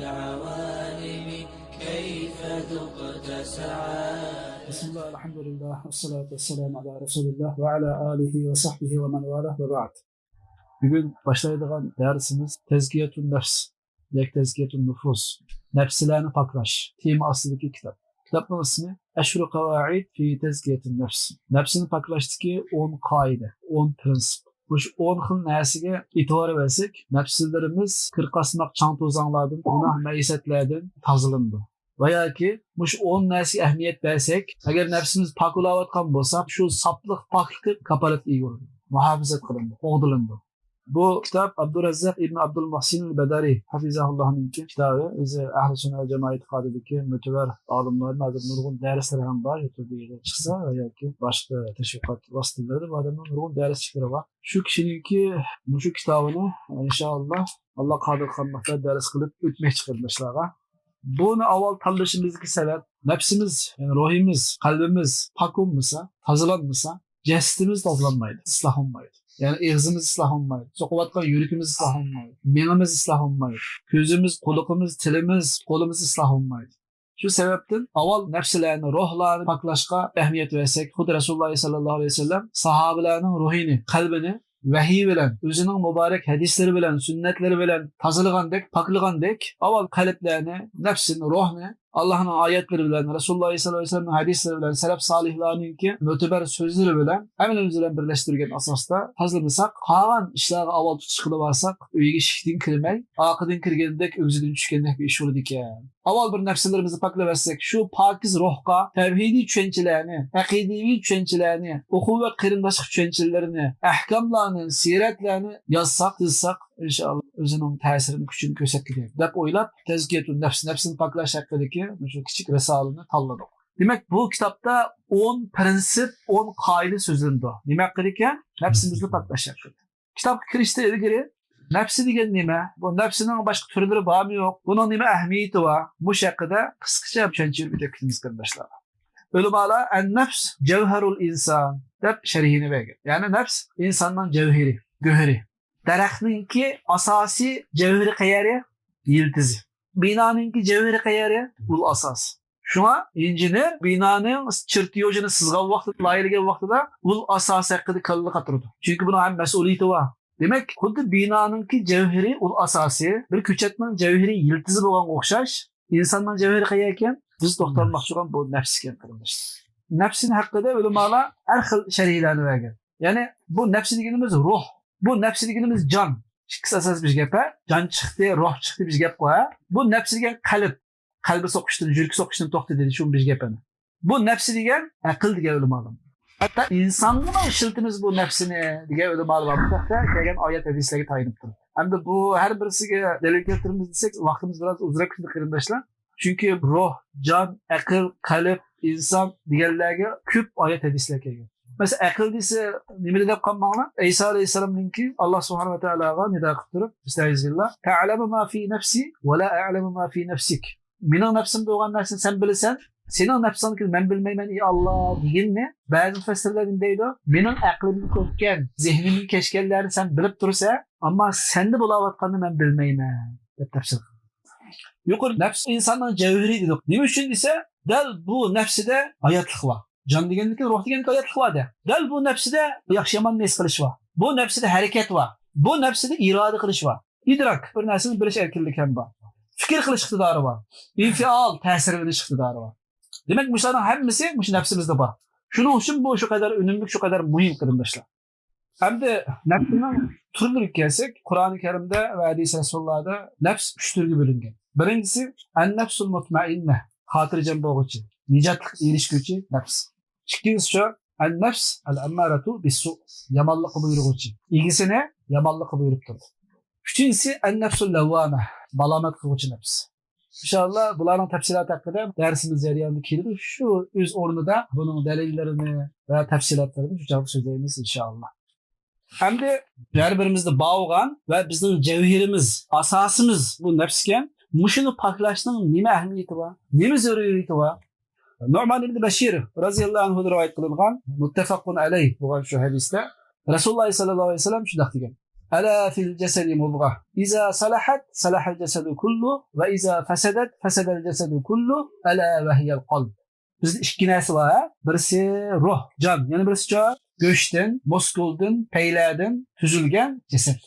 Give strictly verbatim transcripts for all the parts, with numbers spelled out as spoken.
العوالم كيف ذقت سعادة. بسم الله، الحمد لله، والصلاة والسلام على رسول الله وعلى آله وصحبه ومن والاه، وبعد. بۈگۈن باشلايدىغان دەرسىمىز تەزكىيەتۇن نەپس ياكى تەزكىيەتۇن نۇفۇس، نەپسلەرنى پاكلاش تېما ئاستىدىكى كىتاب. كىتابنىڭ ئىسمى ئەشرۇ قەۋائىد فى تەزكىيەتىن نەپس. نەپسنى پاكلاشتىكى ئون قائىدە، ئون پىرىنسىپ. مۇشۇ ئون خىل نەرسىگە ئېتىبار بەرسەك، نەپسلىرىمىز كىرقاسماق چاڭ-توزاڭلاردىن، گۇناھ مەئسىيەتلەردىن تازىلىنىدۇ. ۋە ياكى مۇشۇ ئون نەرسىگە ئەھمىيەت بەرسەك، ئەگەر نەپسىمىز پاك بولاۋاتقان بولسا، شۇ ساپلىق، پاكلىقى كاپالەتكە ئىگە بولىدۇ، مۇھاپىزەت قىلىنىدۇ، قوغدىلىنىدۇ. بۇ كىتاب ئابدۇرەززاق ئىبن ئابدۇل مۇھسىن بەدەرى ھەفىزەھۇللاھنىڭكى كىتابى. ئۆزى ئەھلى سۈننە ۋە جامائەت ئېتىقادىدىكى مۆتىبەر ئالىملارنىڭ، ھازىر نۇرغۇن دەرسلىرى ھەم بار، يۇتۇبىغا چىقسا ۋە ياكى باشقا تەشۋىقات ۋاسىتىلىرىدە بۇ ئادەمنىڭ نۇرغۇن دەرسلىكلىرى بار. شۇ كىشىنىڭكى مۇشۇ كىتابىنى ئىنشائاللا، ئاللا قادىر قىلغان ۋاقىتتا دەرس قىلىپ ئۆتمەكچى قېرىنداشلارغا. بۇنى ئاۋۋال تاللىشىمىزدىكى سەۋەب، نەپسىمىز، يەنى روھىمىز، قەلبىمىز پاك بولمىسا، تازىلانمىسا، جەسىتىمىز تازىلانمايدۇ، ئىسلاھ بولمايدۇ. يەنى ئېغىزىمىز ئىسلاھ بولمايدۇ، سوقۇۋاتقان يۈرىكىمىز ئىسلاھ بولمايدۇ، مېڭىمىز ئىسلاھ بولمايدۇ، كۆزىمىز، قۇلىقىمىز، تىلىمىز، قولىمىز ئىسلاھ بولمايدۇ. شۇ سەۋەبتىن ئاۋۋال نەپسلەرنى، روھلارنى پاكلاشقا ئەھمىيەت بەرسەك، خۇددى رەسۇلۇللا سەللەللاھۇ ئەلەيھى ۋەسەللەم ساھابىلەرنىڭ روھىنى، قەلبىنى ۋەھىي بىلەن، ئۆزىنىڭ مۇبارەك ھەدىسلىرى بىلەن، سۈننەتلىرى بىلەن تازىلىغاندەك، پاكلىغاندەك، ئاۋۋال قەلبلەرنى، نەپسىنى، روھنى ئاللاھنىڭ ئايەتلىرى بىلەن، رەسۇلۇللا سەللەللاھۇ ئەلەيھى ۋەسەللەمنىڭ ھەدىسلىرى بىلەن، سەلەپ سالىھلارنىڭكى مۆتىبەر سۆزلىرى بىلەن، ئەمىلىمىز بىلەن بىرلەشتۈرگەن ئاساستا تازىلىمىساق، قالغان ئىشلارغا ئاۋۋال تۇتۇش قىلىۋالساق، ئۆيگە ئىشىكتىن كىرمەي، ئارقىدىن كىرگەندەك، ئۆگزىدىن چۈشكەندەك بىر ئىش بولىدىكەن. ئاۋۋال بىر نەپسلىرىمىزنى پاكلىۋەتسەك، شۇ پاكىز روھقا تەۋھىدىي چۈشەنچىلەرنى، ئەقىدىۋى چۈشەنچىلەرنى، ئوخۇۋەت قېرىنداشلىق چۈشەنچىلىرىنى، ئەھكاملارنى، سىيرەتلەرنى يازساق، يېزساق، ئىنشائاللا، ئۆزىنىڭ تەسىرىنى، كۈچىنى كۆرسەتكۈدەك، دەپ ئويلاپ، تەزكىيەتۇن نەپس، نەپسىنى پاكلاش ھەققىدىكى مۇشۇ كىچىك رىسالىنى تاللىدۇق. دېمەك، بۇ كىتابتا ئون پىرىنسىپ، ئون قائىدە سۆزلىنىدۇ. نېمە ھەققىدىكەن؟ نەپسىمىزنى پاكلاش ھەققىدە. كىتابقا كىرىشتىن ئىلگىرى نەپسى دېگەن نېمە؟ بۇ نەپسىنىڭ باشقا تۈرلىرى بارمۇ يوق؟ بۇنىڭ نېمە ئەھمىيىتى بار؟ مۇشۇ ھەققىدە قىسقىچە چۈشەنچە بېرىپ ئۆتۈپ كېتىمىز، قېرىنداشلار. ئۆلىمالار «ئەن-نەپس جەۋھەرۇل ئىنسان» دەپ شەرھىنى بەرگەن. يەنى نەپس ئىنساننىڭ جەۋھىرى، گۆھىرى. دەرەخنىڭكى ئاساسىي جەۋھىرى قەيەرى؟ يىلتىزى. بىنانىڭكى جەۋھىرى قەيەرى؟ ئۇل ئاساسى. شۇڭا ئىنژېنېر بىنانىڭ چېرتيوژىنى سىزغان ۋاقتىدا، لايىھەلىگەن ۋاقتىدا ئۇل ئاساسى ھەققىدە كاللا قاتۇرىدۇ. چۈنكى بۇنىڭ ھەم مەسئۇلىيىتى بار. دېمەك، خۇددى بىنانىڭكى جەۋھىرى ئۇل ئاساسى، بىر كۆچەتنىڭ جەۋھىرى يىلتىزى بولغانغا ئوخشاش، ئىنساننىڭ جەۋھىرى قەيەر ئىكەن؟ بىز توختالماقچى بولغان بۇ نەپس ئىكەن، قېرىنداش. نەپسىنى ھەققىدە ئۆلىمالار ھەر خىل شەرھلەرنى بەرگەن. يەنى بۇ نەپس دېگىنىمىز روھ، بۇ نەپس دېگىنىمىز جان. ئىككىسى ئاساس بىر گەپ، ھە؟ جان چىقتى، روھ چىقتى، بىر گەپ بۇ، ھە؟ بۇ نەپس دېگەن قەلب. قەلبى سوقۇشتىن، يۈرىكى سوقۇشتىن توختىدى دېدى، شۇ بىر گەپ ئەمەس. بۇ نەپسى دېگەن ئەقىل دېگەن ئۆلىمالار. ھەتتا ئىنسانغىمۇ ئىشلىتىمىز بۇ نەپسىنى دېگەن ئۆلىمالار بار. بۇ ھەقتە كەلگەن ئايەت ھەدىسلەرگە تايىنىپ تۇرۇپ. ئەمدى بۇ ھەر بىرسىگە دەلىل كەلتۈرىمىز دېسەك، ۋاقتىمىز بىراز ئۇزراق كېتىدۇ، قېرىنداشلار. چۈنكى روھ، جان، ئەقىل، قەلب، ئىنسان دېگەنلەرگە كۆپ ئايەت ھەدىسلەر كەلگەن. مەسىلەن، ئەقىل دېسە نېمىدە دەپ قالماڭلار. ئەيسا ئەلەيھىسسالامنىڭكى ئاللا سۇبھانەھۇ ۋە تائالاغا نىدا قىلىپ تۇرۇپ، ئەستەئىزۇبىللا، «تەئلەمۇ ما فى نەفسى ۋە لا ئەئلەمۇ ما فى نەفسىك.» مېنىڭ نەپسىمدە بولغان نەرسىنى سەن بىلىسەن، سېنىڭ نەپسىڭدىكىنى مەن بىلمەيمەن، ئى ئاللا، دېگىنىنى بەزى مۇپەسسىرلەر نېمە دەيدۇ؟ مېنىڭ ئەقلىمگە كەتكەن، زېھنىمگە كەچكەنلەرنى سەن بىلىپ تۇرسەن، ئەمما سەندە بولاۋاتقاننى مەن بىلمەيمەن، دەپ تەپسىر قىلغان. يۇقىرى نەپس ئىنساننىڭ جەۋھىرى دېدۇق. نېمە ئۈچۈن دېسە، دەل بۇ نەپسىدە ھاياتلىق بار. جان دېگەنلىكى، روھ دېگەنلىكى ھاياتلىق بار دە. دەل بۇ نەپسىدە ياخشى ياماننى ھېس قىلىش بار. بۇ نەپسىدە ھەرىكەت بار. بۇ نەپسىدە ئىرادە قىلىش بار. ئىدراك، بىر نەرسىنى بىلىش ئەركىنلىكى ھەم بار. پىكىر قىلىش ئىقتىدارى بار. ئىنفىئال، تەسىرلىنىش ئىقتىدارى بار. دېمەك، مۇشۇلارنىڭ ھەممىسى مۇشۇ نەپسىمىزدە بار. شۇنىڭ ئۈچۈن بۇ شۇ قەدەر ئۈنۈملۈك، شۇ قەدەر مۇھىم، قېرىنداشلار. ئەمدى نەپسنىڭ تۈرلىرىگە كەلسەك، قۇرئانى كەرىمدە ۋە ھەدىس رەسۇلۇللاھدا نەپس ئۈچ تۈرگە بۆلۈنگەن. بىرىنچىسى، ئەن-نەپسۇل مۇتمەئىننە، خاتىرجەم بولغۇچى، نىجاتلىققا ئېرىشكۈچى نەپس. ئىككىنچىسى شۇ، ئەن-نەپس ئەل-ئەممارەتۇ بىسسۇ، يامانلىققا بۇيرۇغۇچى، ئىگىسىنى يامانلىققا بۇيرۇپ تۇرىدۇ. ئۈچىنچىسى، ئەن-نەپسۇل لەۋۋامە، مالامەت قىلغۇچى نەپس. ئىنشائاللا، بۇلارنىڭ تەپسىلاتى ھەققىدە دەرسىمىز جەريانىدا كېلىدۇ. شۇ ئۆز ئورنىدا بۇنىڭ دەلىللىرىنى ۋە تەپسىلاتلىرىنى شۇ چاغدا سۆزلەيمىز، ئىنشائاللا. ئەمدى ھەر بىرىمىزدە بار بولغان ۋە بىزنىڭ جەۋھىرىمىز، ئاساسىمىز بۇ نەپسكەن. مۇشۇنى پاكلاشنىڭ نېمە ئەھمىيىتى بار؟ نېمە زۆرۈرىيىتى بار؟ نۇئمان ئىبنى بەشىر رەزىياللاھۇ ئەنھۇدىن رىۋايەت قىلىنغان مۇتتەفەقۇن ئەلەيھ بولغان شۇ ھەدىستە رەسۇلۇللاھ سەللەللاھۇ ئەلەيھى ۋەسەللەم شۇنداق دېگەن: ألا في الجسد مضغة إذا صلحت صلح الجسد كله وإذا فسدت فسد الجسد كله ألا وهي القلب. بىزدە ئىككى نەرسە بار، ھە؟ بىرسى روھ، جان، يەنە بىرسىچۇ؟ گۆشتىن، مۇسكۇلدىن، پەيلەردىن تۈزۈلگەن جەسەت.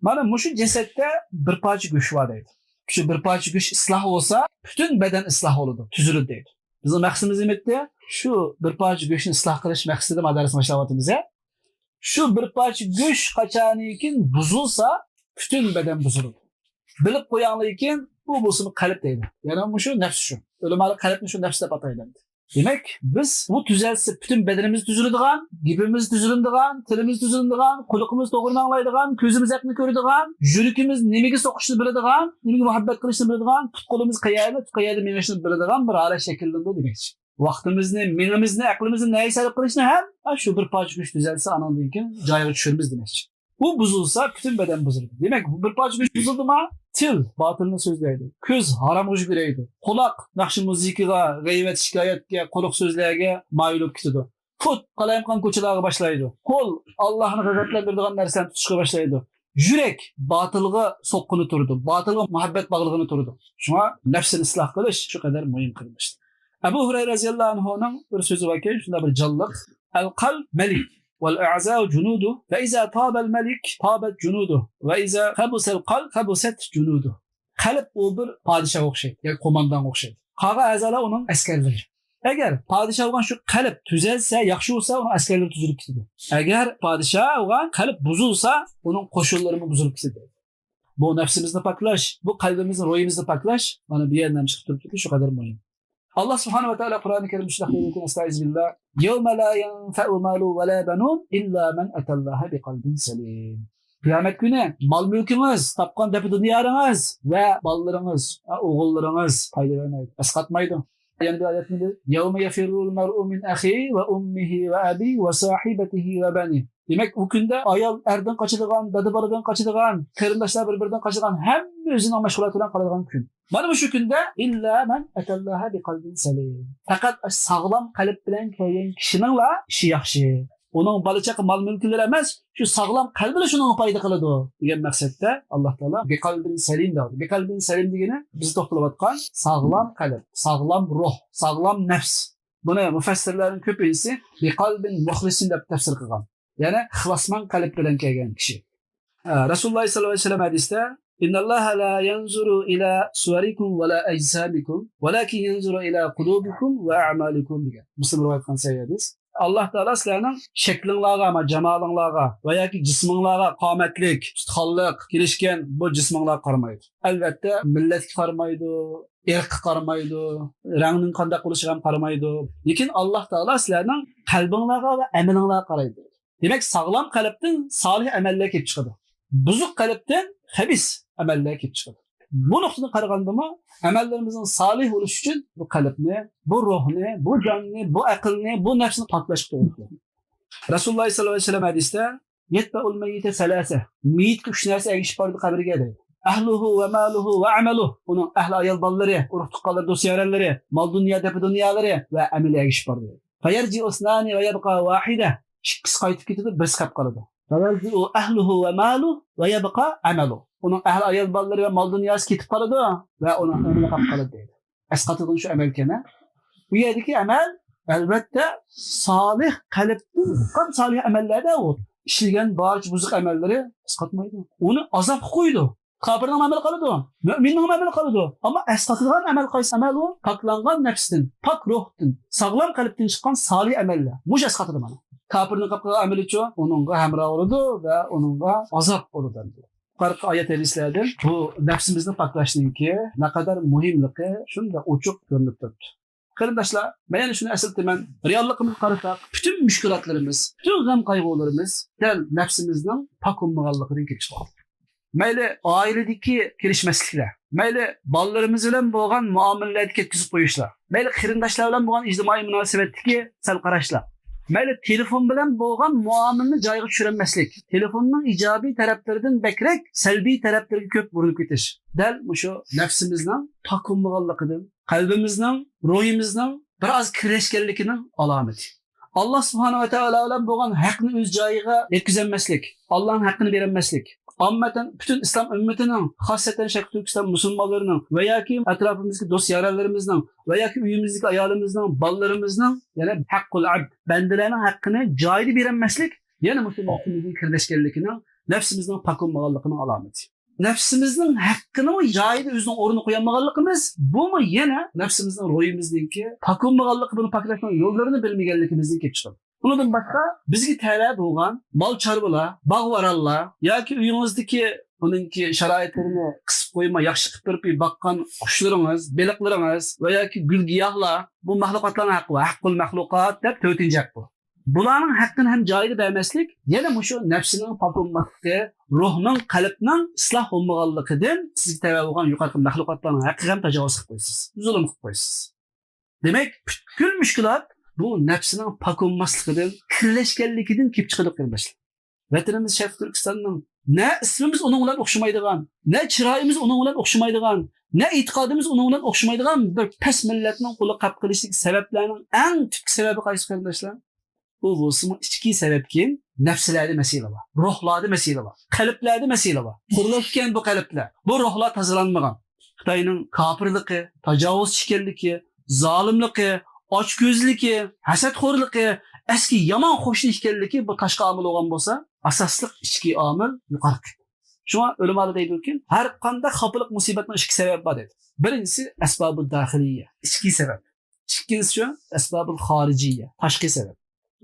مانا مۇشۇ جەسەتتە بىر پارچە گۆش بار دەيدۇ. شۇ بىر پارچە گۆش ئىسلاھ بولسا، پۈتۈن بەدەن ئىسلاھ بولىدۇ، تۈزۈلىدۇ دەيدۇ. بىزنىڭ مەقسىتىمىز نېمە ئىدى؟ شۇ بىر پارچە گۆشنى ئىسلاھ قىلىش مەقسىتىدە مانا دەرسنى باشلاۋاتىمىز، ھە؟ شۇ بىر پارچە گۆش قاچانكىن بۇزۇلسا، پۈتۈن بەدەن بۇزۇلىدۇ. بىلىپ قويۇڭلىكىن، ئۇ بولسىمۇ قەلب دەيدۇ. يەنى مۇشۇ نەپس شۇ. ئۆلىمالار قەلبنى شۇ نەپس دەپ ئاتايدۇ. دېمەك، بىز ئۇ تۈزەلسە، پۈتۈن بەدىنىمىز تۈزۈلىدىغان، گېپىمىز تۈزۈلىدىغان، تىلىمىز تۈزۈلىدىغان، قۇلىقىمىز توغرىنى ئاڭلايدىغان، كۆزىمىز ھەقنى كۆرىدىغان، يۈرىكىمىز نېمىگە سوقۇشنى بىلىدىغان، نېمىگە مۇھەببەت قىلىشنى بىلىدىغان، پۇت-قولىمىز قەيەردە، قەيەردە مېڭىشنى بىلىدىغان بىر ھالەت شەكىللىنىدۇ دېمەكچى. ۋاقتىمىزنى، مېڭىمىزنى، ئەقلىمىزنى نەگە سەرپ قىلىشنى ھەم، ھە، شۇ بىر پارچە گۆش تۈزەلسە، ئانىڭدىن كېيىن جايىغا چۈشۈرىمىز دېمەكچى. ئۇ بۇزۇلسا، پۈتۈن بەدەن بۇزۇلىدۇ. دېمەك، بۇ بىر پارچە گۆش بۇزۇلدىما، تىل باتىلنى سۆزلەيدۇ. كۆز ھارامغا يۈگۈرەيدۇ. قۇلاق ناخشا مۇزىكىغا، غەيۋەت شىكايەتكە، قۇرۇق سۆزلەرگە مايىل بولۇپ كېتىدۇ. پۇت قالايمىقان كوچىلارغا باشلايدۇ. قول ئاللاھنى غەزەپلەندۈرىدىغان نەرسىلەرنى تۇتۇشقا باشلايدۇ. يۈرەك باتىلغا سوققىنى تۇرىدۇ. باتىلغا مۇھەببەت باغلىغىنى تۇرىدۇ. شۇڭا نەپسىنى ئىسلاھ قىلىش شۇ قەدەر مۇھىم قىلمىش. ئەبۇ ھۇرەيرە رەزىياللاھۇ ئەنھۇنىڭ بىر سۆزى باركەن، شۇنداق بىر جانلىق. القلب ملك والأعضاء جنوده فإذا طاب الملك طابت جنوده وإذا خبث القلب خبثت جنوده. قەلب ئۇ بىر پادىشاھقا ئوخشايدۇ ياكى قوماندانغا ئوخشايدۇ. قالغان ئەزالار ئۇنىڭ ئەسكەرلىرى. ئەگەر پادىشاھ بولغان شۇ قەلب تۈزەلسە، ياخشى بولسا، ئۇنىڭ ئەسكەرلىرى تۈزۈلۈپ كېتىدۇ. ئەگەر پادىشاھ بولغان قەلب بۇزۇلسا، ئۇنىڭ قوشۇنلىرىمۇ بۇزۇلۇپ كېتىدۇ. بۇ نەپسىمىزنى پاكلاش، بۇ قەلبىمىزنى، روھىمىزنى پاكلاش، مانا بۇ يەردىن چىقىپ تۇرۇپتۇكى شۇ قەدەر مۇھىم. ئاللا سۇبھانەھۇ ۋە تائالا قۇرئانى كەرىمدە شۇنداق دەيدىكەن، ئەستەئىزۇ بىللا، يەۋمە لا يەنفەئۇ مالۇ ۋە لا بەنۇن ئىللا مەن ئەتەللاھە بىقەلبىن سەلىم. قىيامەت كۈنى مال-مۈلكىڭىز، تاپقان دەپئۇ دۇنيالىرىڭىز ۋە بالىلىرىڭىز، ئوغۇللىرىڭىز پايدا بەرمەيدۇ، ئەسقاتمايدۇ. يەنە بىر ئايەتتە، يەۋمە يەفىررۇل مەرئۇ مىن ئەخىھى ۋە ئۇممىھى ۋە ئەبىھى ۋە ساھىبەتىھى ۋە بەنىھ. دېمەك، ئۇ كۈندە ئايال ئەردىن قاچىدىغان، دادا-بالىدىن قاچىدىغان، قېرىنداشلار بىر-بىرىدىن قاچىدىغان، ھەممە ئۆزىنىڭ مەشغۇلاتى بىلەن قالىدىغان كۈن. مانا مۇشۇ كۈندە ئىللا مەن ئەتەللاھە بىقەلبىن سەلىم. پەقەت ساغلام قەلب بىلەن كەلگەن كىشىنىڭلا ئىشى ياخشى. ئۇنىڭ بالا-چاقا، مال-مۈلكلىرى ئەمەس، شۇ ساغلام قەلبىلا شۇنىڭغا پايدا قىلىدۇ دېگەن مەقسەتتە ئاللا تائالا بىقەلبىن سەلىم دەۋاتىدۇ. بىقەلبىن سەلىم دېگىنى بىز توختىلىۋاتقان ساغلام قەلب، ساغلام روھ، ساغلام نەپس. بۇنى مۇفەسسىرلەرنىڭ كۆپىنچىسى بىقەلبىن مۇخلىسىن دەپ تەپسىر قىلغان. يەنى ئىخلاسمەن قەلب بىلەن كەلگەن كىشى. ھە، رەسۇلۇللا سەللەللاھۇ ئەلەيھى ۋەسەللەم ھەدىستە، ئىنناللاھە لا يەنزۇرۇ ئىلا سۇۋەرىكۇم ۋە لا ئەجسامىكۇم ۋەلاكىن يەنزۇرۇ ئىلا قۇلۇبىكۇم ۋە ئەئمالىكۇم دېگەن. مۇسلىم رىۋايەت قىلغان سەھىھ ھەدىس. ئاللا تائالا سىلەرنىڭ شەكلىڭلارغا، ما جامالىڭلارغا ۋە ياكى جىسمىڭلارغا، قامەتلىك، تۇتقانلىق، كېلىشكەن بۇ جىسمىڭلارغا قارىمايدۇ. ئەلۋەتتە، مىللەتكە قارىمايدۇ، ئىرققا قارىمايدۇ، رەڭنىڭ قانداق بولۇشىغا ھەم قارىمايدۇ. لېكىن ئاللا تائالا سىلەرنىڭ قەلبىڭلارغا ۋە ئەمىلىڭلارغا قارايدۇ. دېمەك، ساغلام قەلبتىن سالىھ ئەمەللەر كېلىپ چىقىدۇ. بۇزۇق قەلبتىن خەبىس ئەمەللەر كېلىپ چىقىدۇ. بۇ نۇقتىدىن قارىغاندىمۇ، ئەمەللىرىمىزنىڭ سالىھ بولۇشى ئۈچۈن بۇ قەلبنى، بۇ روھنى، بۇ جاننى، بۇ ئەقىلنى، بۇ نەپسنى پاكلاشقا توغرا كېلىدۇ. رەسۇلۇللا سەللەللاھۇ ئەلەيھى ۋەسەللەم ھەدىستە، يەتبەئۇل مەييىتە سەلاسە، مېيىتكە ئۈچ نەرسە ئەگىشىپ بارىدۇ قەبرىگە دەيدۇ. ئەھلۇھۇ ۋە مالۇھۇ ۋە ئەمەلۇھ، ئۇنىڭ ئەھلى ئايال بالىلىرى، ئۇرۇق تۇغقانلىرى، دوست يارەنلىرى، مال دۇنيا دەپئۇ دۇنيالىرى ۋە ئەمىلى ئەگىشىپ بارىدۇ. فيرجع اثنان ويبقى واحدة. ئىككىسى قايتىپ كېتىدۇ، بىرسى قېلىپ قالىدۇ. فيرجع أهله وماله ويبقى عمله. ئۇنىڭ ئەھلى ئايال بالىلىرى ۋە مال دۇنياسى كېتىپ قالىدۇ ۋە ئۇنىڭ ئەمىلى قېلىپ قالىدۇ دەيدۇ. ئەسقاتىدىغان شۇ ئەمەلكەن، ھە؟ بۇ يەردىكى ئەمەل، ئەلۋەتتە، سالىھ قەلبتىن چىققان سالىھ ئەمەللەردە ئۇ ئىشلىگەن بارچە بۇزۇق ئەمەللىرى ئەسقاتمايدۇ. ئۇنى ئازابقا قويىدۇ. كاپىرنىڭ ئەمىلى قالىدۇ، مۆمىننىڭ ئەمىلى قالىدۇ. ئەمما ئەسقاتىدىغان ئەمەل قايسى ئەمەل ئۇ؟ پاكلانغان نەپستىن، پاك روھتىن، ساغلام قەلبتىن چىققان سالىھ ئەمەللەر. مۇشۇ ئەسقاتىدۇ مانا. كاپىرنىڭ قىلىپ قىلغان ئەمىلىچۇ ئۇنىڭغا ھەمراھ بولىدۇ ۋە ئۇنىڭغا ئازاب بولىدۇ ئەمدى. يۇقىرىقى ئايەت ھەدىسلەردىن بۇ نەپسىمىزنى پاكلاشنىڭكى نەقەدەر مۇھىملىقى شۇنداق ئوچۇق كۆرۈنۈپ تۇرۇپتۇ. قېرىنداشلار، مەن يەنە شۇنى ئەسلىتىمەن، رېئاللىقىمىزغا قارىساق، پۈتۈن مۈشكۈلاتلىرىمىز، پۈتۈن غەم-قايغۇلىرىمىز دەل نەپسىمىزنىڭ پاك بولمىغانلىقىدىن كېلىپ چىقىدۇ. مەيلى ئائىلىدىكى كېلىشمەسلىكلەر، مەيلى بالىلىرىمىز بىلەن بولغان مۇئامىلىلەردە كەتكۈزۈپ قويۇشلار، مەيلى قېرىنداشلار بىلەن بولغان ئىجتىمائىي مۇناسىۋەتتىكى سەل قاراشلار، مەيلى تېلېفون بىلەن بولغان مۇئامىلىنى جايىغا چۈشۈرەلمەسلىك، تېلېفوننىڭ ئىجابىي تەرەپلىرىدىن بەكرەك سەلبىي تەرەپلىرىگە كۆپ بۇرۇلۇپ كېتىش، دەل مۇشۇ نەپسىمىزنىڭ پاك بولمىغانلىقىدىن، قەلبىمىزنىڭ، روھىمىزنىڭ بىر ئاز كىرلەشكەنلىكىنىڭ ئالامىتى. ئاللا سۇبھانەھۇ ۋە تائالا بىلەن بولغان ھەقنى ئۆز جايىغا يەتكۈزەلمەسلىك، ئاللانىڭ ھەققىنى بېرەلمەسلىك، ئاممىتەن پۈتۈن ئىسلام ئۈممىتىنىڭ، خاسسەتەن شەرقىي تۈركىستان مۇسۇلمانلىرىنىڭ ۋە ياكى ئەتراپىمىزدىكى دوست-يارەنلىرىمىزنىڭ ۋە ياكى ئۆيىمىزدىكى ئايالىمىزنىڭ، بالىلىرىمىزنىڭ، يەنى ھەققۇل ئەبد، بەندىلەرنىڭ ھەققىنى جايىدا بېرەلمەسلىك، يەنە مۇشۇ نەپسىمىزنىڭ كىرلەشكەنلىكىنىڭ، نەپسىمىزنىڭ پاك بولمىغانلىقىنىڭ ئالامىتى. نەپسىمىزنىڭ ھەققىنىمۇ جايىدا ئۆزىنىڭ ئورنىغا قويالمىغانلىقىمىز، بۇمۇ يەنە نەپسىمىزنىڭ، روھىمىزنىڭكى پاك بولمىغانلىقى، بۇنى پاكلاشنىڭ يوللىرىنى بىلمىگەنلىكىمىزدىن كېلىپ چىقىدۇ. ئۇنىڭدىن باشقا، بىزگە تەۋە بولغان مال-چارۋىلار، باغ-ۋارانلار ياكى ئۆيىڭىزدىكى ئۇنىڭكى شارائىتلىرىنى قىسىپ قويماي، ياخشى قىلىپ بېرىپ باققان قۇشلىرىڭىز، بېلىقلىرىڭىز ۋە ياكى گۈل-گىياھلار، بۇ مەخلۇقاتلارنىڭ ھەققى بار. ھەققۇل مەخلۇقات دەپ تۆتىنچى ھەق بۇ. بۇلارنىڭ ھەققىنى ھەم جايىدا بەرمەسلىك، يەنە مۇشۇ نەپسىنىڭ پاك بولماسلىقى، روھنىڭ، قەلبنىڭ ئىسلاھ بولمىغانلىقىدىن سىزگە تەۋە بولغان يۇقىرىقى مەخلۇقاتلارنىڭ ھەققىگە ھەم تاجاۋۇز قىلىپ قويىسىز، زۇلۇم قىلىپ قويىسىز. دېمەك، پۈتكۈل مۈشكۈلات بۇ نەپسىنىڭ پاك بولماسلىقىدىن، كىرلەشكەنلىكىدىن كېلىپ چىقىدۇ، قېرىنداشلار. ۋەتىنىمىز شەرقىي تۈركىستاننىڭ نە ئىسمىمىز ئۇنىڭ بىلەن ئوخشىمايدىغان، نە چىرايىمىز ئۇنىڭ بىلەن ئوخشىمايدىغان، نە ئېتىقادىمىز ئۇنىڭ بىلەن ئوخشىمايدىغان بىر پەس مىللەتنىڭ قۇلى قېلىپ قېلىشتىكى سەۋەبلەرنىڭ ئەڭ تۈپكى سەۋەبى قايسى، قېرىنداشلار؟ بۇ بولسىمۇ ئىچكى سەۋەبكىن، نەپسلەردە مەسىلە بار، روھلاردا مەسىلە بار، قەلبلەردە مەسىلە بار. قۇرۇلۇپ كەتكەن بۇ قەلبلەر، بۇ روھلار تازىلانمىغان. خىتاينىڭ كاپىرلىقى، تاجاۋۇزچى ئىكەنلىكى، زالىملىقى، ئاچكۆزلۈكى، ھەسەتخورلۇقى، ئەسكى يامان قوشنا ئىكەنلىكى بۇ تاشقى ئامىل بولغان بولسا، ئاساسلىق ئىچكى ئامىل يۇقىرىقى. شۇڭا ئۆلىمالار دەيدۇكى، ھەر قانداق خاپىلىق، مۇسىبەتنىڭ ئىككى سەۋەبى بار دەيدۇ. بىرىنچىسى ئەسبابۇ داخىلىيە، ئىچكى سەۋەب. ئىككىنچىسى ئەسبابۇل خارىجىيە، تاشقى سەۋەب.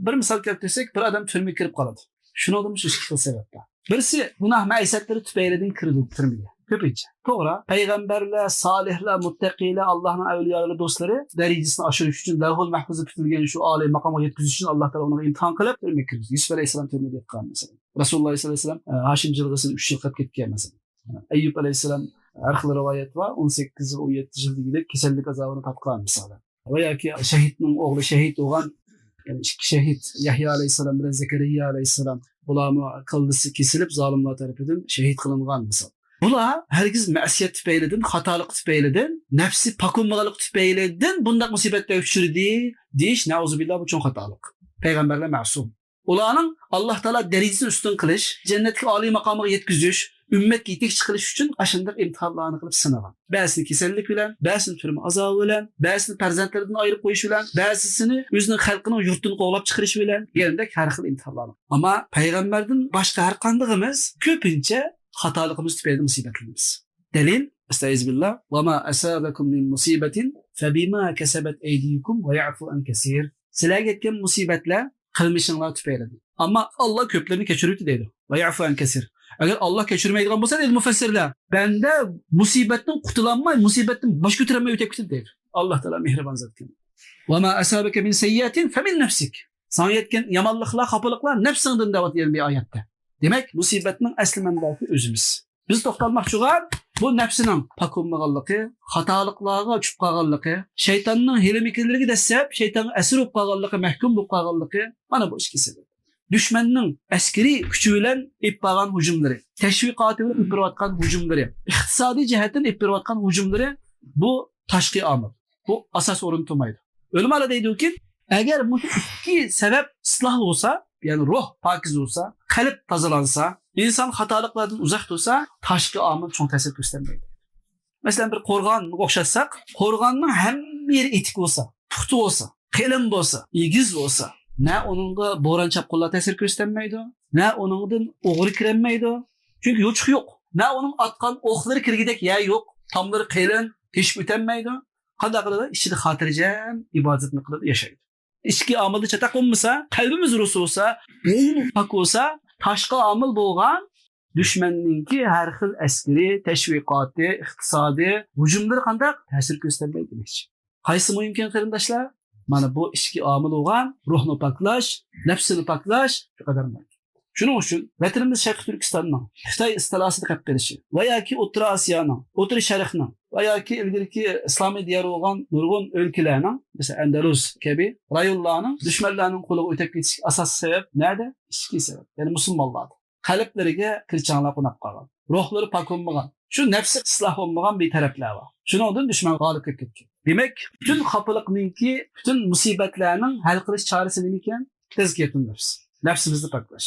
بىر مىسال كەلتۈرسەك، بىر ئادەم تۈرمىگە كىرىپ قالىدۇ. شۇنىڭدىمۇ شۇ ئىككى خىل سەۋەب بار. بىرسى گۇناھ مەئسىيەتلىرى تۈپەيلىدىن كىرىدۇ تۈرمىگە. كۆپىنچە. توغرا، پەيغەمبەرلەر، سالىھلار، مۇتتەقىيلەر، ئاللاھنىڭ ئەۋلىيالىرى، دوستلىرى دەرىجىسىنى ئاشۇرۇش ئۈچۈن، لەۋھۇل مەھفۇزدا پۈتۈلگەن شۇ ئالىي ماقامغا يەتكۈزۈش ئۈچۈن ئاللاھ تائالا ئۇنىڭغا ئىمتىھان قىلىپ تۈرمىگە كىرگۈزدى. يۈسۈپ ئەلەيھىسسالام تۈرمىدە ياتقان مەسىلەن. رەسۇلۇللاھ سەللەللاھۇ ئەلەيھى ۋەسەللەم، ئە، ھاشىم جىلغىسىنى ئۈچ يىل قىلىپ كەتكەن مەسىلەن. ئەييۇب ئەلەيھىسسالام، ھەر خىل رىۋايەت بار، ئون سەككىز يىل، ئون يەتتە يىل دېگۈدەك كېسەللىك ئازابىنى تارتقان مىسالى. ۋە ياكى شەھىدنىڭ ئوغلى شەھىد بولغان، يەنى ئىككى شەھىد، يەھيا ئەلەيھىسسالام بىلەن زەكەرىيا ئەلەيھىسسالام، بۇلارمۇ كاللىسى كېسىلىپ، زالىملار تەرىپىدىن شەھىد قىلىنغان مىسال. بۇلار ھەرگىز مەسىيەت تۈپەيلىدىن، خاتالىق تۈپەيلىدىن، نەپسى پاك بولمىغانلىق تۈپەيلىدىن بۇنداق مۇسىبەتكە ئۇچرىدى دېيىش، نەئۇزۇبىللا، بۇ چوڭ خاتالىق. پەيغەمبەرلەر مەسۇم. ئۇلارنىڭ ئاللاھ تائالا دەرىجىسىنى ئۈستۈن قىلىش، جەننەتتىكى ئالىي ماقامىغا يەتكۈزۈش، ئۈممەتكە يېتەكچى قىلىش ئۈچۈن ئاشۇنداق ئىمتىھانلارنى قىلىپ سىنىغان. بەزىسىنى كېسەللىك بىلەن، بەزىسىنى تۈرمە ئازابى بىلەن، بەزىسىنى پەرزەنتلىرىدىن ئايرىپ قويۇش بىلەن، بەزىسىنى ئۆزىنىڭ خەلقىنىڭ يۇرتىدىن قوغلاپ چىقىرىش بىلەن دېگەندەك ھەر خىل ئىمتىھانلار. ئەمما پەيغەمبەردىن باشقا ھەر قاندىقىمىز كۆپىنچە خاتالىقىمىز تۈپەيلىدىن مۇسىبەتلىنىمىز. دەلىل، ئەستەئىزۇبىللا، ۋەما ئەسابەكۇم مىن مۇسىبەتىن فەبىما كەسەبەت ئەيدىيۇكۇم ۋە يەئفۇ ئەن كەسىر. سىلەرگە يەتكەن مۇسىبەتلەر قىلمىشىڭلار تۈپەيلىدىن. ئەمما ئاللاھ كۆپلىرىنى كەچۈرۈۋېتىدۇ دەيدۇ. ۋە يەئفۇ ئەن كەسىر. ئەگەر ئاللاھ كەچۈرمەيدىغان بولسا دەيدۇ مۇپەسسىرلەر، بەندە مۇسىبەتتىن قۇتۇلالماي، مۇسىبەتتىن باش كۆتۈرەلمەي ئۆتۈپ كېتىدۇ دەيدۇ. ئاللاھ تائالا مېھرىبان زاتكەن. ۋەما ئەسابەكە مىن سەييىئەتىن فەمىن نەفسىك. ساڭا يەتكەن يامانلىقلار، خاپىلىقلار نەپسىڭدىن دەۋاتىدۇ يەنە بىر ئايەتتە. دېمەك، مۇسىبەتنىڭ ئەسلى مەنبەسى ئۆزىمىز. بىز توختالماقچى بولغان بۇ نەپسىنىڭ پاك بولمىغانلىقى، خاتالىقلارغا چۈشۈپ قالغانلىقى، شەيتاننىڭ ھىيلە-مىكىرلىرىگە دەسسەپ، شەيتانغا ئەسىر بولۇپ قالغانلىقى، مەھكۇم بولۇپ قالغانلىقى، مانا بۇ ئىككى سەۋەب. دۈشمەننىڭ ئەسكىرىي كۈچى بىلەن ئېلىپ بارغان ھۇجۇملىرى، تەشۋىقاتى بىلەن ئېلىپ بېرىۋاتقان ھۇجۇملىرى، ئىقتىسادىي جەھەتتىن ئېلىپ بېرىۋاتقان ھۇجۇملىرى، بۇ تاشقى ئامىل. بۇ ئاساس ئورۇن تۇتمايدۇ. ئۆلىمالار دەيدۇكى، ئەگەر مۇشۇ ئىككى سەۋەب ئىسلاھ بولسا، يەنى روھ پاكىز بولسا، قەلب تازىلانسا، ئىنسان خاتالىقلاردىن ئۇزاق تۇرسا، تاشقى ئامىل چوڭ تەسىر كۆرسەتمەيدۇ. مەسىلەن، بىر قورغانغا ئوخشاتساق، قورغاننىڭ ھەممە يېرى ئېتىك بولسا، پۇختا بولسا، قېلىن بولسا، ئېگىز بولسا، نە ئۇنىڭغا بوران-چاپقۇنلار تەسىر كۆرسىتەلمەيدۇ، نە ئۇنىڭدىن ئوغرى كىرەلمەيدۇ. چۈنكى يوچۇق يوق. نە ئۇنىڭ ئاتقان ئوقلىرى كىرگۈدەك يەر يوق. تاملىرى قېلىن، تېشىپ ئۆتەلمەيدۇ. قانداق قىلىدۇ؟ ئىچىدە خاتىرجەم ئىبادىتىنى قىلىدۇ، ياشايدۇ. ئىچكى ئامىلدا چاتاق بولمىسا، قەلبىمىز رۇس بولسا، روھىمىز پاك بولسا، تاشقى ئامىل بولغان دۈشمەننىڭكى ھەر خىل ئەسكىرىي، تەشۋىقاتى، ئىقتىسادىي ھۇجۇملىرى قانداق تەسىر كۆرسىتەلمەيدۇ دېمەكچى. قايسى مۇھىمكەن، قېرىنداشلار؟ مانا بۇ ئىچكى ئامىل بولغان روھنى پاكلاش، نەپسىنى پاكلاش شۇ قەدەر مۇھىم. شۇنىڭ ئۈچۈن ۋەتىنىمىز شەرقىي تۈركىستاننىڭ خىتاي ئىستىلاسىدا قېلىپ قېلىشى ۋە ياكى ئوتتۇرا ئاسىيانىڭ، ئوتتۇرا شەرقنىڭ ۋە ياكى ئىلگىرىكى ئىسلامىي دىيار بولغان نۇرغۇن ئۆلكىلەرنىڭ، مەسىلەن، ئەندەلۇس كەبى رايونلارنىڭ دۈشمەنلەرنىڭ قولىغا ئۆتۈپ كېتىشىگە ئاساسلىق سەۋەب نەدە؟ ئىچكى سەۋەب، يەنى مۇسۇلمانلاردا. قەلبلىرىگە كىرچاڭلار قونۇپ قالغان، روھلىرى پاك بولمىغان، شۇ نەپسى ئىسلاھ بولمىغان بىر تەرەپلەر بار. شۇنىڭدىن دۈشمەن غالىب كېلىپ كەتكەن. دېمەك، پۈتۈن خاپىلىقنىڭكى، پۈتۈن مۇسىبەتلەرنىڭ ھەل قىلىش چارىسى نېمىكەن؟ تەزكىيەتۇن نەپس. نەپسىمىزنى پاكلاش.